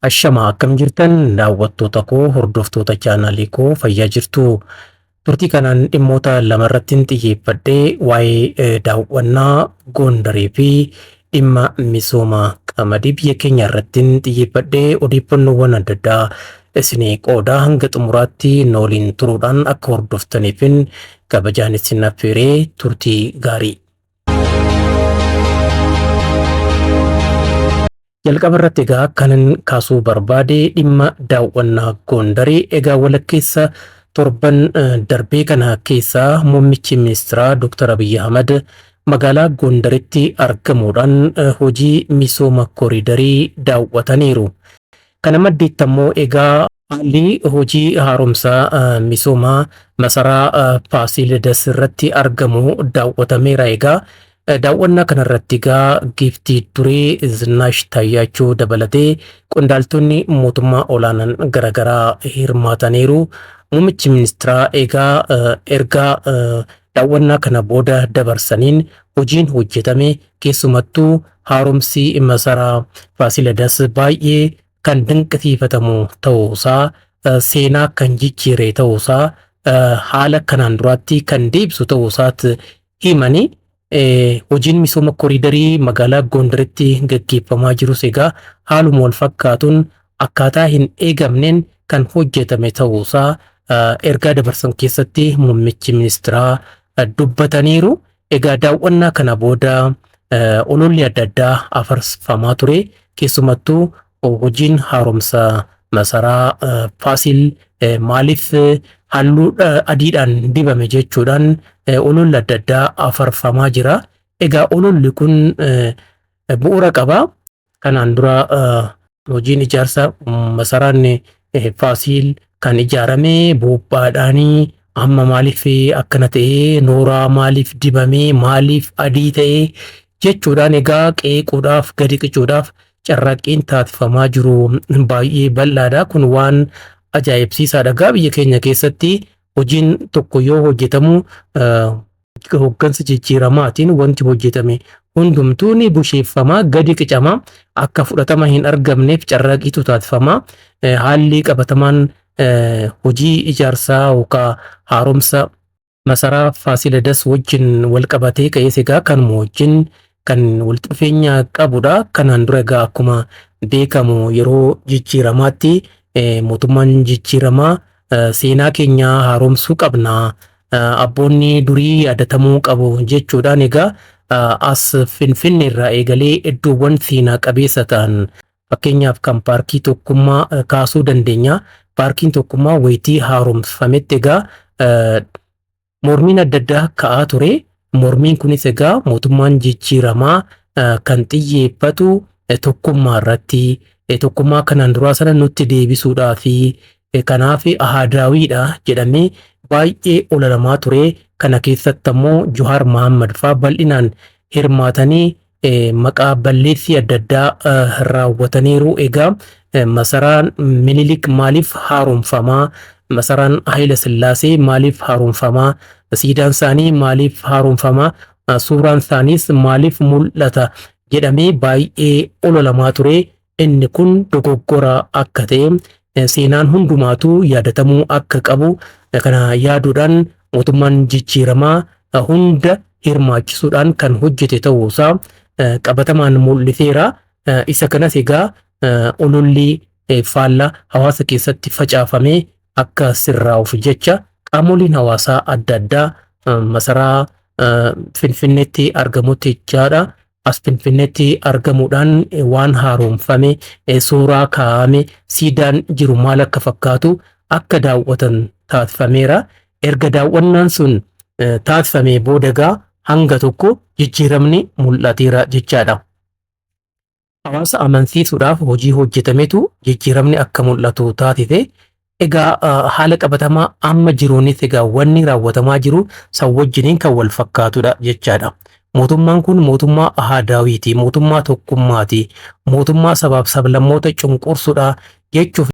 Ashamaa akkam jirtan daawwattoota koo hordoftoota chaanaalii koo fayyaa jirtu. Turtii kanaan dhimmoota lamarratti xiyyeeffadhee waa'ee daawwannaa Gondarii fi dhimma misooma qamadii biyya keenya irratti xiyyeeffadhee odeeffannoowwan adda addaa isinii qooda hanga xumuraatti nooliin turuudhaan akka hordoftaniifin kabajaan isin affeeree turtii gaarii. Jalqaba irratti egaa kanan kaasuu barbaade dhimma daawwannaa Gondarii egaa walakkeessa torban darbee kana keessaa muummichi ministeeraa Dr. Abiyyi Ahmad magaalaa Gondaritti argamuudhaan hojii misooma koriidarii daawwataniiru. Kana maddiitti ammoo egaa haalli hojii haaromsa misooma masaraa Faasiilidas irratti argamu daawwatameera. Egaa daawwannaa kanarratti egaa giiftii duree Zinnaash Taayyaachoo dabalatee qondaaltonni mootummaa olaanaan garaagaraa hirmaataniiru. Muummichi ministeeraa egaa ergaa daawwannaa kana booda dabarsaniin hojiin hojjetame keessumattuu haaromsi masaraa Faasiladas baay'ee kan dinqisiifatamu ta'uusaa seenaa kan jijjiire ta'uusaa haala kanaan duraatti kan deebisu ta'uusaatti himanii hojiin misooma koriidarii magaalaa Gondaritti gaggeeffamaa jirus egaa haaluma wal fakkaatuun akkaataa hin eegamneen kan hojjetame ta'uusaa ergaa dabarsan keessatti muummichi ministeeraa dubbataniiru. Egaa daawwannaa kana booda ololli adda addaa afarfamaa ture. Keessumattuu hojiin haaromsa masaraa Faasiil maaliif halluu adiidhaan dibame jechuudhaan ololli adda addaa afarfamaa jira. Egaa ololli kun bu'uura qaba. Kanaan dura hojiin ijaarsa masaraan Faasiil kan ijaarame buuphaadhaanii amma maaliif akkana ta'ee nooraa maaliif dibamee maaliif adii ta'ee jechuudhaan egaa qeequudhaaf gadi qicuudhaaf carraaqqiin taasifamaa jiru baay'ee bal'aadha. Kun waan ajaa'ibsiisaadha. Egaa biyya keenya keessatti hojiin tokko yoo hojjetamu hoggansa jijjiiramaatiin wanti hojjetame hundumtuu ni busheeffama, gadi qicama, akka fudhatama hin argamneef carraaqqiitu taasifama. Haalli qabatamaan hojii ijaarsaa yookaan haaromsa masaraa Faasiladas wajjin wal qabatee ka'es egaa kanuma wajjin kan walitti dhufeenya qabudha. Kanaan dura egaa akkuma beekamu yeroo jijjiiramaatti mootummaan jijjiiramaa seenaa keenya haaromsuu qabna. Abboonni durii yaadatamuu qabu jechuudhaan egaa as Finfinnee irraa eegalee iddoowwan seenaa qabeessa ta'an fakkeenyaaf kan paarkii tokkummaa kaasuu dandeenya. Paarkiin tokkummaa wayitii haaromfametti egaa mormiin adda addaa ka'aa ture. Mormiin kunis egaa mootummaan jijjiiramaa kan xiyyeeffatu tokkummaa irratti tokkummaa kanaan duraa sana nutti deebisuudhaa fi kanaaf ahaadaawiidha jedhamee baay'ee ololamaa ture. Kana keessatti ammoo Johaar Mahammad fa'aa bal'inaan hirmaatanii maqaa balleessii adda addaa raawwataniiru. Egaa masaraan Minilik maaliif haaromfamaa? Masaraan Haayila Sillaasee maaliif haaromfamaa? Siidaan isaanii maaliif haaromfamaa? Suuraan isaaniis maaliif mul'ata? Jedhamee baay'ee ololamaa ture. Inni kun dogoggora akka ta'e seenaan hundumaatu yaadatamuu akka qabu kana yaaduudhaan mootummaan jijjiiramaa hunda hirmaachisuudhaan kan hojjete ta'uusaa qabatamaan mul'iseera. Isa kanas egaa ololli faallaa hawaasa keessatti facaafamee akka sirraa'uuf jecha qaamoleen hawaasaa adda addaa masaraa Finfinneetti argamutti jechaadha. As Finfinneetti argamuudhaan waan haaromfame suuraa kaa'ame siidaan jiru maal akka fakkaatu akka daawwatan taasifameera. Erga daawwannaan sun taasifamee booda egaa hanga tokko jijjiiramni mul'ateera jechaadha. Hawaasa amansiisuudhaaf hojii hojjetametu jijjiiramni akka mul'atu taasise. Egaa haala qabatamaa amma jiruunis egaa wanni raawwatamaa jiru san wajjiniin kan wal fakkaatudha jechaadha. Mootummaan kun mootummaa ahaadaawiiti, mootummaa tokkummaati, mootummaa sabaaf sablammoota cunqursudha jechuuf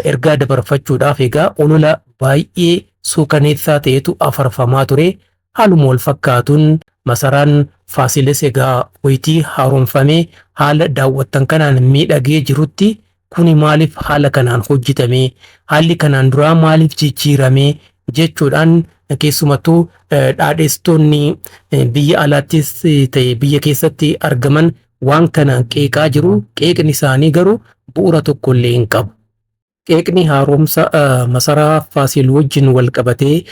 ergaa dabarfachuudhaaf egaa olola baay'ee suukaneessaa ta'etu afarfamaa ture. Haaluma wal fakkaatuun masaraan Faasiles egaa wayitii haaromfamee haala daawwattan kanaan miidhagee jirutti Kuni maaliif haala kanaan hojjetame? Haalli kanaan duraa maaliif jijjiirame? Jechuudhaan keessumattuu dhaadheessitoonni biyya alaattis ta'e biyya keessatti argaman waan kana qeeqaa jiru. Qeeqni isaanii garuu bu'uura tokko illee hin qabu. Qeeqni haaromsa masaraa Faasiil wajjin wal qabatee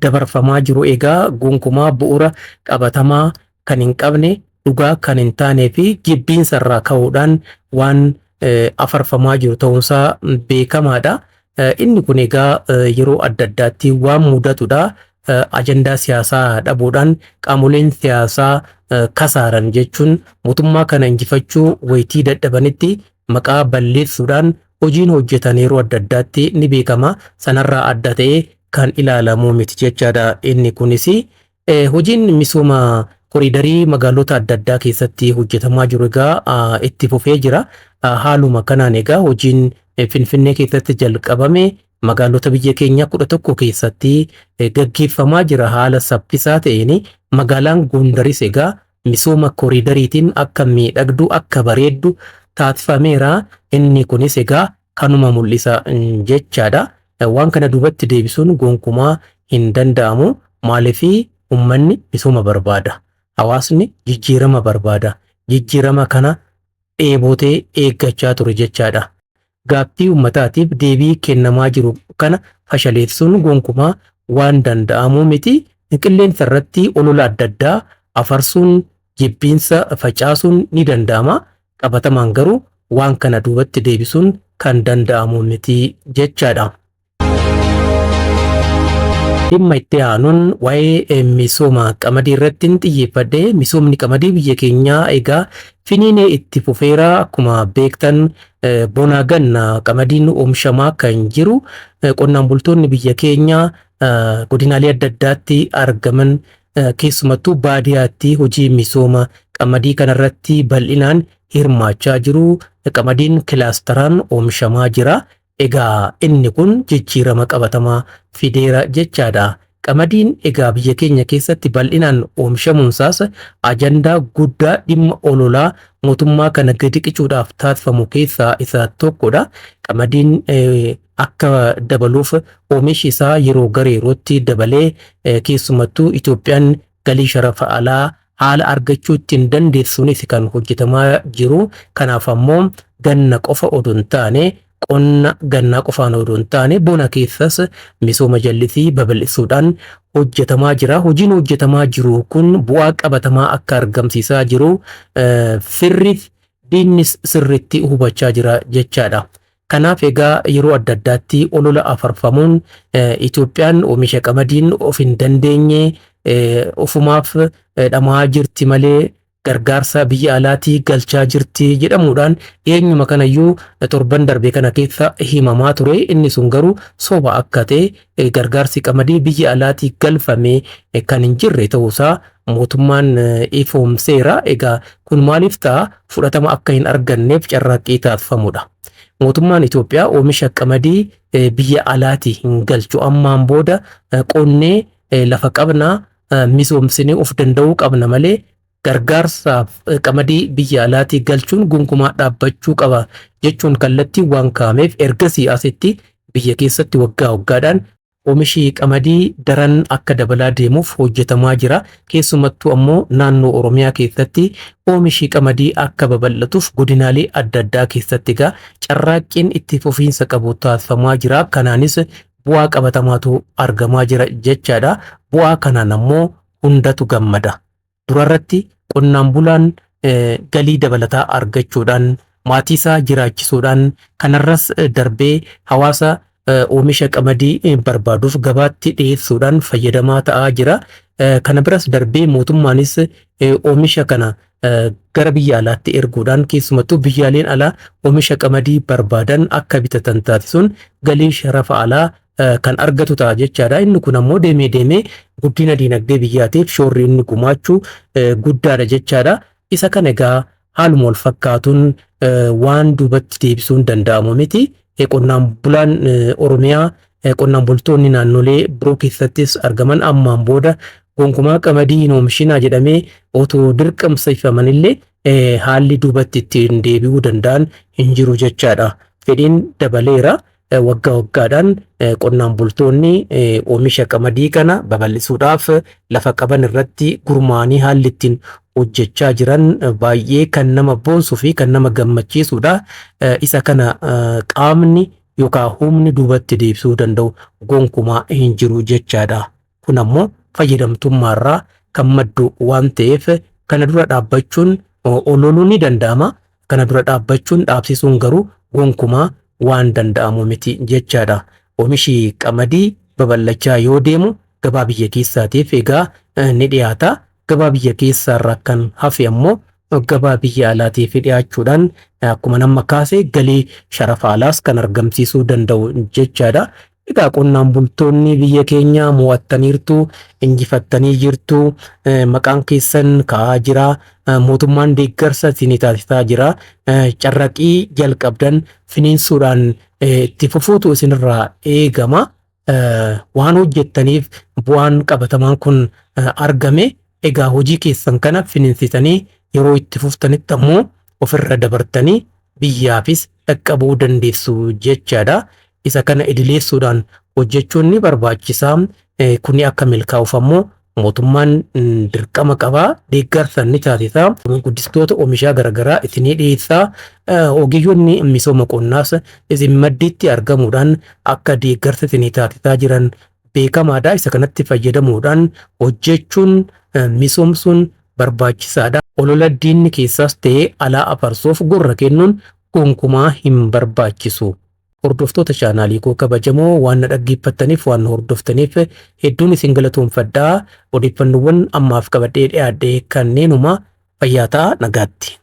dabarfamaa jiru egaa gonkumaa bu'uura qabatamaa kan hin qabne, dhugaa kan hin taanee fi jibbiinsa irraa ka'uudhaan waan afarfamaa jiru ta'uunsaa beekamaadha. Inni kun egaa yeroo adda addaatti waan mudatudha. Ajandaa siyaasaa dhabuudhaan qaamoleen siyaasaa kasaaran jechuun mootummaa kana injifachuu wayitii dadhabanitti maqaa balleessuudhaan hojiin hojjetan yeroo adda addaatti ni beekama. Sanarraa adda ta'ee kan ilaalamu miti jechaadha inni kunis. Hojiin misooma koriidarii magaalota adda addaa keessatti hojjetamaa jiru egaa itti fufee jira. Haaluma kanaan egaa hojiin Finfinnee keessatti jalqabame magaalota biyya keenyaa 11 keessatti gaggeeffamaa jira haala saffisaa ta'een. Magaalaan Gondaris egaa misooma koriidariitiin akka miidhagdu, akka bareeddu taasifameera. Inni kunis egaa kanuma mul'isa jechaadha. Waan kana duubatti deebisuun gonkumaa hin danda'amu. Maaliif uummanni misooma barbaada. Hawaasni jijjiirama barbaada. Jijjiirama kana dheebotee eeggachaa ture jechaadha. Gaaffii uummataatiif deebii kennamaa jiru kana fashaleessuun gonkumaa waan danda'amu miti. Qilleensa irratti olola adda addaa afarsuun, jibbiinsa facaasuun ni danda'ama. Qabatamaan garuu waan kana duubatti deebisuun kan danda'amu miti jechaadha. Dhimma itti aanuun waa'ee misooma qamadii irratti xiyyeeffadhe. Misoomni qamadii biyya keenyaa egaa finiinee itti fufeera. Akkuma beektan bonaa ganna qamadiin oomishamaa kan jiru, qonnaan bultoonni biyya keenyaa godinaalee adda addaatti argaman keessumattuu baadiyyaatti hojii misooma qamadii kanarratti bal'inaan hirmaachaa jiru. Qamadiin kilaasteraan oomishamaa jira. Egaa inni kun jijjiirama qabatamaa fideera jechaadha. Qamadiin egaa biyya keenya keessatti bal'inaan oomishamuunsaas ajandaa guddaa dhimma ololaa mootummaa kana gadi qicuudhaaf taasifamu keessaa isa tokkodha. Qamadiin akka dabaluuf oomishi isaa yeroo gara yerootti dabalee keessumattuu Itoophiyaan galii sharafa alaa haala argachuu ittiin dandeessuunis kan hojjetamaa jiru. Kanaaf ammoo ganna qofa odoo hin taane, qonna gannaa qofaan odoo hin taane, bona keessas misooma jallisii babal'isuudhaan hojjetamaa jira. Hojiin hojjetamaa jiru kun bu'aa qabatamaa akka argamsiisaa jiru firri diinnis sirriitti hubachaa jira jechaadha. Kanaaf egaa yeroo adda addaatti olola afarfamuun Itoophiyaan oomisha qamadiin of hin dandeenye, ofumaaf dhamaa jirti malee gargaarsa biyya alaatii galchaa jirti jedhamuudhaan eenyuma kanayyuu torban darbe kana keessa himamaa ture. Inni sun garuu soba akka ta'e, gargaarsi qamadii biyya alaatii galfame kan hin jirre ta'uusaa mootummaan ifoomseera. Egaa kun maaliif ta'a? Fudhatama akka hin arganneef carraaqqii taasifamudha. Mootummaan Itoophiyaa oomisha qamadii biyya alaatii hin galchu. Ammaan booda qonnee lafa qabnaa misoomsinee of danda'uu qabna malee gargaarsaaf qamadii biyya alaatii galchuun gonkumaa dhaabbachuu qaba jechuun kallattii waan kaa'ameef, ergasii asitti biyya keessatti waggaa waggaadhaan oomishi qamadii daran akka dabalaa deemuuf hojjetamaa jira. Keessumattuu ammoo naannoo Oromiyaa keessatti oomishi qamadii akka babal'atuuf godinaalee adda addaa keessatti egaa carraaqqiin itti fufiinsa qabu taasifamaa jira. Kanaanis bu'aa qabatamaatu argamaa jira jechaadha. Bu'aa kanaan ammoo hundatu gammada. Durarratti qonnaan bulaan galii dabalataa argachuudhaan maatii isaa jiraachisuudhaan, kanarras darbee hawaasa oomisha qamadii barbaaduuf gabaatti dhiyeessuudhaan fayyadamaa ta'aa jira. Kana biras darbee mootummaanis oomisha kana gara biyya alaatti erguudhaan keessumattuu biyyaaleen alaa oomisha qamadii barbaadan akka bitatan taasisuun galii sharafa alaa kan argatu ta'a jechaadha. Inni kun ammoo deemee deemee guddina diinagdee biyyaatiif shoorri inni gumaachu guddaadha jechaadha. Isa kana egaa haaluma wal fakkaatuun waan duubatti deebisuun danda'amu miti. Qonnaan bulaan Oromiyaa, qonnaan bultoonni naannolee biroo keessattis argaman ammaan booda Gonkumaa qamadii hin oomishinaa jedhamee otoo dirqamsiifamanillee haalli duubatti ittiin deebi'uu danda'an hin jiru jechaadha. Fedhiin dabaleera. Waggaa waggaadhaan qonnaan bultoonni oomisha qamadii kana babal'isuudhaaf lafa qaban irratti gurmaa'anii haalli ittiin hojjechaa jiran baay'ee kan nama boonsuu fi kan nama gammachiisudha. Isa kana qaamni yookaan humni duubatti deebisuu danda'u gonkumaa hin jiru jechaadha. Kun ammoo fayyadamtummaarraa kan maddu waan ta'eef kana dura dhaabbachuun ololuun ni danda'ama. Kana dura dhaabbachuun dhaabsisuun garuu gonkumaa waan danda'amu miti jechaadha. Oomishi qamadii babal'achaa yoo deemu gabaa biyya keessaatiif egaa ni dhiyaata. Gabaa biyya keessaarraa kan hafe ammoo gabaa biyya alaatiif dhiyaachuudhaan akkuma nama kaase galii sharafa alaas kan argamsiisuu danda'u jechaadha. Egaa qonnaan bultoonni biyya keenyaa mo'attaniirtu, injifattanii jirtu, maqaan keessan ka'aa jira, mootummaan deeggarsa isinii taasisaa jira, carraqii jalqabdan finiinsuudhaan itti fufuutu isinirraa eegama. Waan hojjettaniif bu'aan qabatamaan kun argame. Egaa hojii keessan kana finiinsitanii yeroo itti fuftanitti ammoo ofirra dabartanii biyyaafis dhaqqabuu dandeessu jechaadha. Isa kana idileessuudhaan hojjechuun ni barbaachisaa. Kuni akka milkaa'uuf ammoo mootummaan dirqama qabaa, deeggarsa ni taasisa. Guddistoota oomishaa garaagaraa isinii dhiyeessaa. Ogeeyyonni misooma qonnaas isin maddiitti argamuudhaan akka deeggarsa isinii taasisaa jiran beekamaadha. Isa kanatti fayyadamuudhaan hojjechuun misoomsuun barbaachisaadha. Olola diinni keessaas ta'ee alaa afarsuuf gurra kennuun gonkumaa hin barbaachisu. Hordoftoota chaanaalii koo kabajamoo, waan na dhaggeeffattaniif, waan na hordoftaniif hedduun isin galatoomfadhaa. Odeeffannoowwan ammaaf qabadhee dhiyaadhe kanneenuma. Fayyaa ta'a, nagaatti.